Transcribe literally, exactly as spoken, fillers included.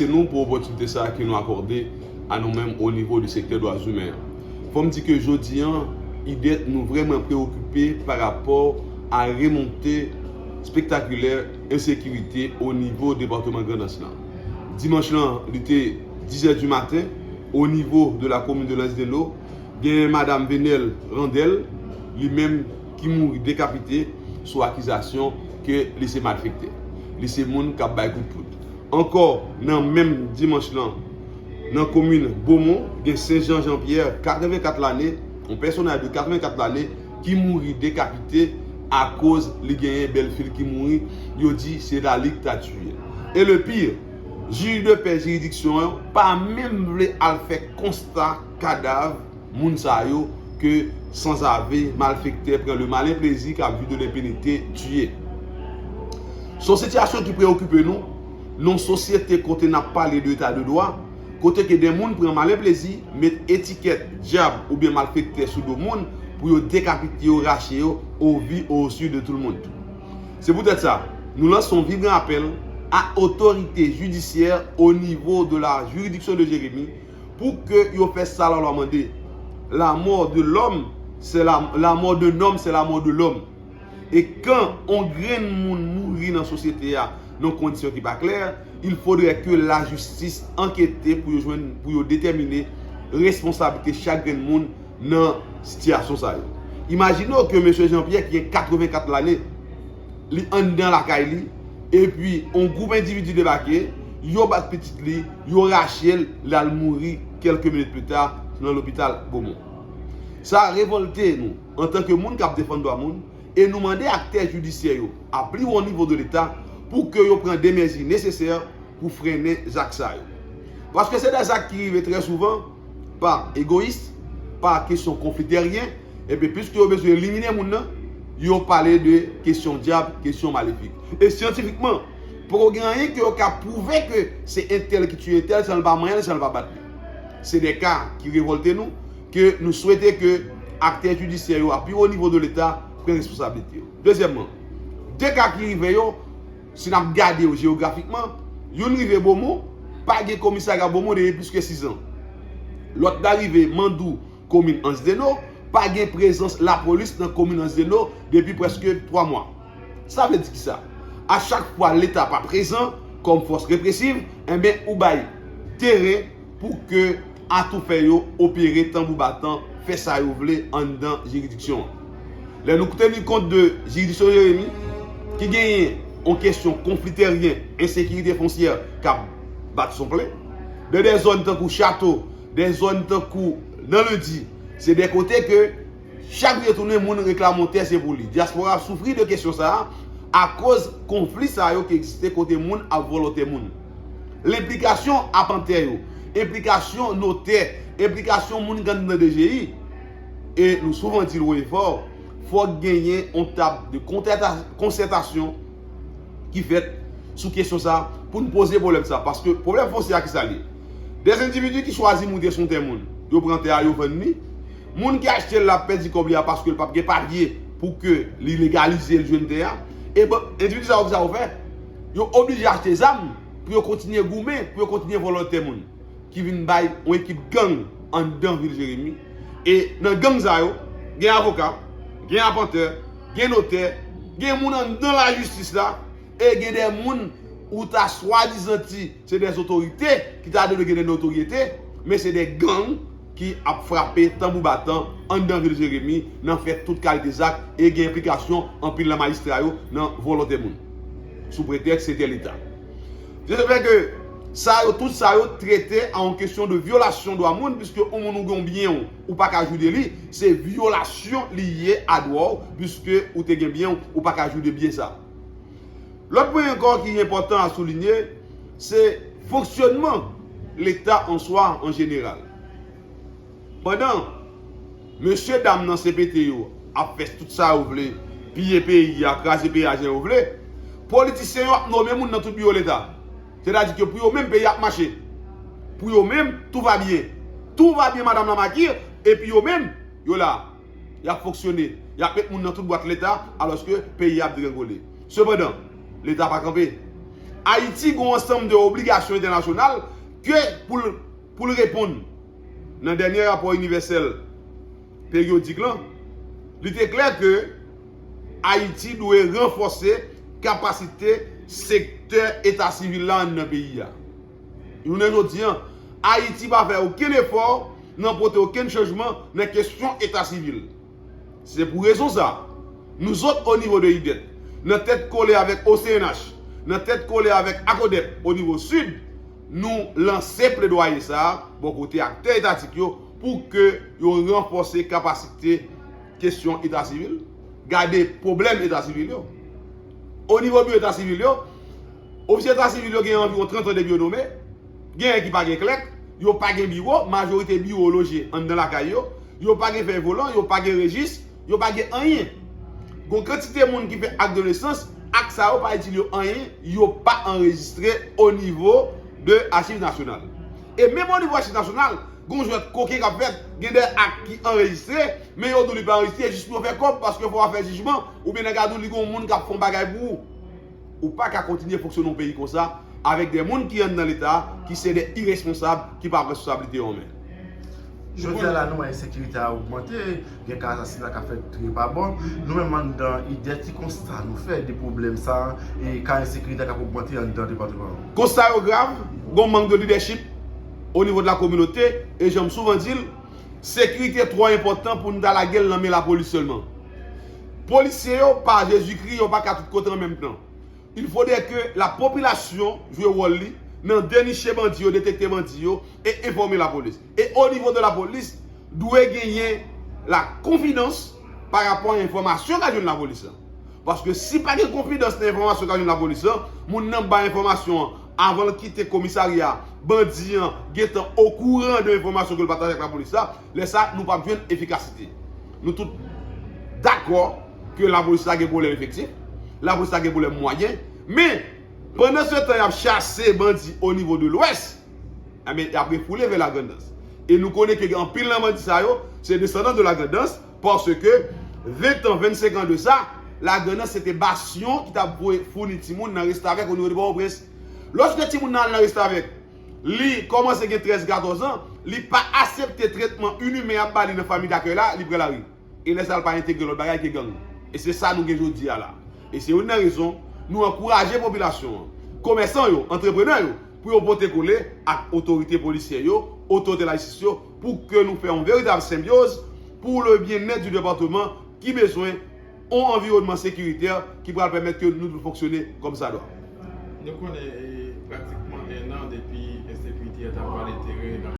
Se nou pou opòtinite sa a ke nou akòde a nou menm o nivo de sektè dwa imen an. Fò m di ke jodi an, I D E T nou vrèman preokipe pa rapò a remonte spektakilè ensekirite o nivo depatman Grandans lan. Dimanch lan, li te dizè di maten, o nivo de la komin de Lansdeno, gen madanm Venel Randel, li menm ki mouri dekapite sou akizasyon ke li se malfektè. Li se moun k ap bay kout poud. Ankò, nan menm dimanch lan, nan komin Bomon, gen Sen Jan Jan Pyè, katrevenkat lane, yon pèsonaj de katrevenkat lane, ki mouri dekapite akoz li genyen bèlfi l ki mouri, yo di se Lali ki ta tiye. E le pire, jij de pè jiridiksyon an pa menm vle al fè konsta kadav moun sa yo ke sanzave, malfektè pran le malen plezi k ap viv de lenpinite tiye. Se yon sitiyasyon ki preokipe nou, nan yon sosyete kote n ap pale de eta de dwa, kote ke de moun pran malen plezi, met etikèt dyab oubyen malfektè sou do moun pou yo dekapite yo, rache yo, au vu et au su de tout le monde. Se poutèt sa, nou lanse yon vibran apèl a otorite jidisyè o nivo de la jiridiksyon de Jeremi pou ke yo fè sa lalwa mande. La mort de l'homme, c'est la, la mort d'un homme, c'est la mort de l'homme. E kan on grenn moun mouri nan sosyete a nan kondisyon ki pa klè, il faudrait que la justice ankete pou yo jwenn, pou yo detèmine responsablite chak grenn moun nan sitiyasyon sa yo. Imajine w ke mesye Jean Pierre ki gen katrevenkat lane, li anndan lakay li, epi on gwoup endividi debake, yo bat pitit li, yo rache l, l al mouri kèlke minit pita nan lopital Bomon. Sa revòlte nou antanke moun k ap defann dwa moun, e nou mande aktè jidisyè yo, a pli wo nivo de Leta, pou ke yo pran de mezi nesesè pou frennen zak sa yo. Paske se de zak ki rive trè souvan pa egoyis, pa kesyon konfli tèryen, epi piske yo bezwen elimine moun nan, yo pale de kesyon dyab, kesyon malefik. E syantifikman, poko gen anyen ke yo ka pwouve ke se entèl ki tiye entèl san l pa manyen l, san l pa bat li. Se de ka ki revòlte nou, ke nou swete ke aktè jidisyè yo a pi wo nivo de Leta pran responsablite yo. Dezyèmman, de ka ki rive yo, si n ap gade yo jewografikman, youn rive Bomon, pa gen komisarya Bomon depi plis ke sizan. Lòt la rive Mandou, komin Ansdeno, pa gen prezans lapolis nan komin Ansdeno depi prèske twa mwa. Sa vle di kisa? A chak fwa Leta pa prezan kòm fòs represiv, enben, ou bay teren pou ke atoufè yo opere tanbou batan, fè sa yo vle anndan jiridiksyon an. Lè nou teni kont de jiridiksyon Jeremi, ki genyen yon kesyon konfli tèryen, ensekirite fonsyè k ap bat son plen, de, de zòn tankou Chato, de zòn tankou Nan Lendi, se de kote ke chak jou yo tounen moun reklame yon tè se pou li. Dyaspora ap soufri de kesyon sa a, akoz konfli sa yo ki egziste kote moun ap vòlò tè moun. Lenplikasyon apantè yo, enplikasyon notè, enplikasyon moun k anndan D G I, e nou souvan di l wo e fò, fòk genyen yon tab de kontèta-, konsètasyon ki fèt sou kesyon sa pou n poze pwoblèm sa. Paske pwoblèm fonsyè a, kisa l ye? De endividi ki chwazi moute sou yon tè moun, yo pran tè a, yo vann li. Moun ki achte l la ap pèdi kòb li a paske l p ap gen papye pou ke li legalize l jwenn tè a. E bon, endividi sa yo, kisa yo fè? Yo oblije achte zam pou yo kontinye goumen, pou yo kontinye vòlò tè moun, ki vin bay yon ekip gang anndan vil Jeremi. E nan gang sa yo, gen avoka, gen apantè, gen notè, gen moun anndan lajistis la, e gen de moun ou ta swadizan di se de otorite ki ta dwe gen de notoryete, men se de gang ki ap frape tanbou batan anndan vil Jeremi, nan fè tout kalite zak, e gen enplikasyon anpil nan majistra yo nan vòlò tè moun, sou pretèks se tè Leta. Se fè ke sa yo, tout sa yo trete a yon kesyon de vyolasyon dwa moun, piske yon moun ou gen yon byen ou, ou pa ka jwi de li, se vyolasyon li ye a dwa w, piske ou te gen byen ou, ou pa ka jwi de byen sa. Lòt pwen ankò ki enpòtan a soulinye, se fonksyònman Leta an swa an jeneral. Pandan mesye dam nan C P T yo ap fè tout sa yo vle, piye peyi a, kraze peyi a jan yo vle, politisyen yo ap nome moun nan tout biwo Leta. Sètadi ke pou yo menm, peyi a ap mache. Pou yo menm, tout va byen. Tout va byen, madanm Lamartine, epi yo menm, yo la. Y ap fonksyone. Y ap met moun nan tout bwat Leta, alòske peyi a ap degrengole. Sepandan, Leta pa kanpe. Ayiti gen yon ansanm de obligasyon entènasyonal ke pou l, pou l reponn. Nan dènye rapò inivèsèl peryodik lan, li te klè ke Ayiti dwe ranfòse kapasite sektè eta sivil la anndan peyi a. Jounen jodi a, Ayiti pa fè okenn efò nan pote okenn chanjman nan kesyon eta sivil. Se pou rezon sa, nou zòt o nivo de IDET, nan tèt kole avèk O C N H, nan tèt kole avèk ACODEP o nivo Sid, nou lanse pledwaye sa a bò kote aktè etatik yo pou ke yo ranfòse kapasite kesyon eta sivil, gade pwoblèm eta sivil yo. O nivo biwo eta sivil yo, ofisye eta sivil yo gen anviwon trant an depi yo nome, genyen ki pa gen klèk, yo pa gen biwo, majorite biwo loje anndan lakay yo, yo pa gen fèy volan, yo pa gen rejis, yo pa gen anyen. Gon kantite moun ki fè ak de nesans, ak sa yo pa itil yo anyen, yo pa anrejistre o nivo de Achiv Nasyonal. E menm o nivo Achiv Nasyonal, gon jwèt koken k ap fèt, gen de ak ki anrejistre, men yo di w li pa anrejistre jis pou yo fè kòb, paske fò w ap fè jijman, oubyen nèg la di w li gon moun k ap fè yon bagay pou ou. Ou pa ka kontinye fonksyone yon peyi konsa, avèk de moun ki anndan Leta, ki se de iresponsab, ki pa pran responsablite yo an men. Jodi a la, nou wè ensekirite a ogmante, gen ka asasina k ap fèt tou e pa bò. Nou menm anndan IDET, ki konsta nou fè de pwoblèm sa a, e ka ensekirite a k ap ogmante anndan depatman an? Konsta yo grav, gon mank de lidèchip o nivo de la kominote, e jan m souvan di l, sekirite twò enpòtan pou n ta lage l nan men lapolis sèlman. Polisye yo pa Jezikri, yo pa ka tout kote an menm tan. Il faudrait que la population jwe wòl li nan deniche bandi yo, detekte bandi yo e enfòme lapolis. E o nivo de lapolis, dwe genyen la konfidans pa rapò a enfòmasyon k al jwenn lapolis lan. Paske si pa gen konfidans nan enfòmasyon k al jwenn lapolis lan, moun nan bay enfòmasyon an avan l kite komisarya, bandi an gentan okouran de enfòmasyon ke l pataje ak lapolis la, lè sa nou p ap jwenn efikasite. Nou tout dakò ke lapolis la gen pwoblèm efektif, lapolis la gen pwoblèm mwayen, men pandan se tan y ap chase bandi o nivo de Lwès, enben, y ap refoule vè Lagrandans. E nou konnen ke anpil nan bandi sa yo, se desandan de Lagrandans, paske ven tan, vennsenk an de sa, Lagrandans se te basyon ki t ap voye founi timoun nan restavèk o nivo de Pòtoprens. Lòske timoun nan al nan restavèk, li kòmanse gen trèz, katòz an, li pa aksepte tretman inimen y ap ba li nan fanmi dakèy la, li pran lari. E lè sa a, l pa entegre lòt bagay ke gang. E se sa nou gen jodi a la. E se youn nan rezon nou ankouraje popilasyon an, komèsan yo, antreprenè yo, pou yo pote kole ak otorite polisyè yo, otorite lajistis yo, pou ke nou fè yon veritab senbyoz pour le bien-être du département ki bezwen yon anviwònman sekiritè ki pral pèmèt ke nou tout fonksyone kòmsadwa. Nou konnen, e, pratikman en an depi ensekirite a t ap vale teren nan